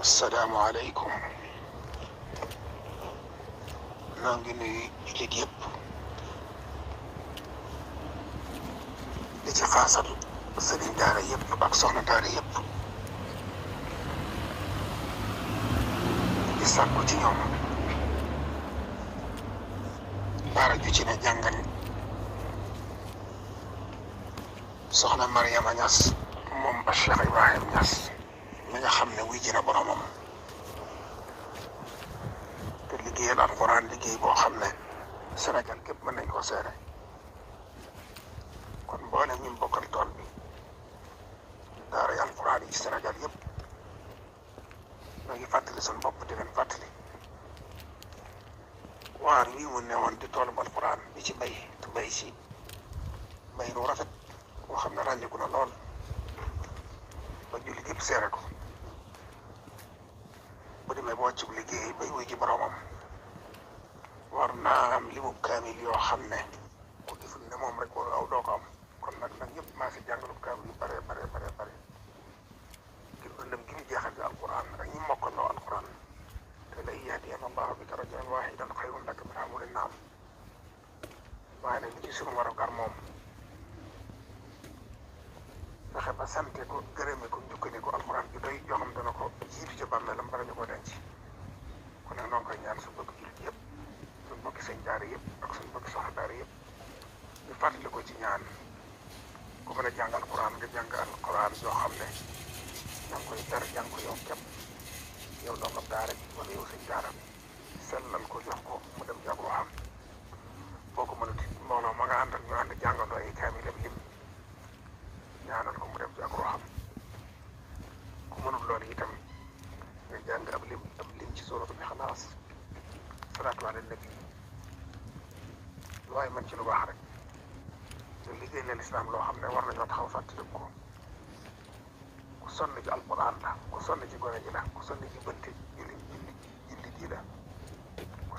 السلام عليكم. noo ngi nuyu jullit yëpp di ci xaasal sëriñ daara yëpp ak soxna daara yëpp di sàkku ci ñoom daara ju ci ne jàngal soxna Mariama Ñas moom ba Cheikh Ibrahim Ñas mi nga xam ne wuy ji na boromam te liggéeyal alquran liggéey boo xam ne Sénégal képp mën nañ koo seere kon mboolem ñi bokkal tool bi daara alquran yi ci Sénégal yëpp ñoo ngi fàttali suñu bopp di leen fàttali waar wii mu newoon di toolub alquran bi ci bay te bay si bay nu rafet boo xam ne ràññiku na lool ba jullit yëpp seere ko bu demee ba wàccu liggéey bay wuy ji boromam war naa am limu kaamil yoo xam ne ku deful ne moom rek war aw doo ko am kon nag ñëpp maa si jàngalu kaamil yu bare ngir ëllëm gi mu jeexal ci alquran ak ñi mokkaloo alquran te la yahdiya allahu bika rajulan wahidan xayrun laka min humuri naam waaye nag li ci sunu warugar moom fexe ba sante ko gërëme ko njukkane ko alquran bi doy yoo xam dana ko jiitu ca bàmmeelam bala ñu ko denc kon nag noo ngi koy ñaan suñu bëgg jullit yëpp suñu bokki sëñ daara yëpp ak suñu bokki soxna daara yëpp ñu fàttali ko ci ñaan ku mën a jàng alquran nga jàng alquran yoo xam ne yaa ngi koy tar jàng ko yow képp yow doo ko daara ji wala yow sëñ daara sellal ko jox ko mu dem jàng xam boo ko mënut mbooloo ma nga ànd ak ñu ànd jàngandoo ay kaamilam lim ñaanal ko mu dem ci ak ruuxam ku mënul loolu itam nga jàng ab lim ci suuratul Ixlaas salaatu ala nabi waaye man ci lu baax rek ñu liggéey leen islam loo xam ne war nañoo taxaw fàttali ko ku sonn ci alquran la ku sonn ci gone ji la ku sonn ci bënti jullit yi la ku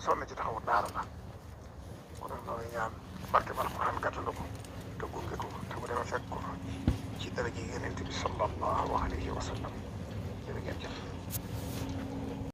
sonn ci taxawu daara la kon nag noonu ñaan barke alquran gàttandu ko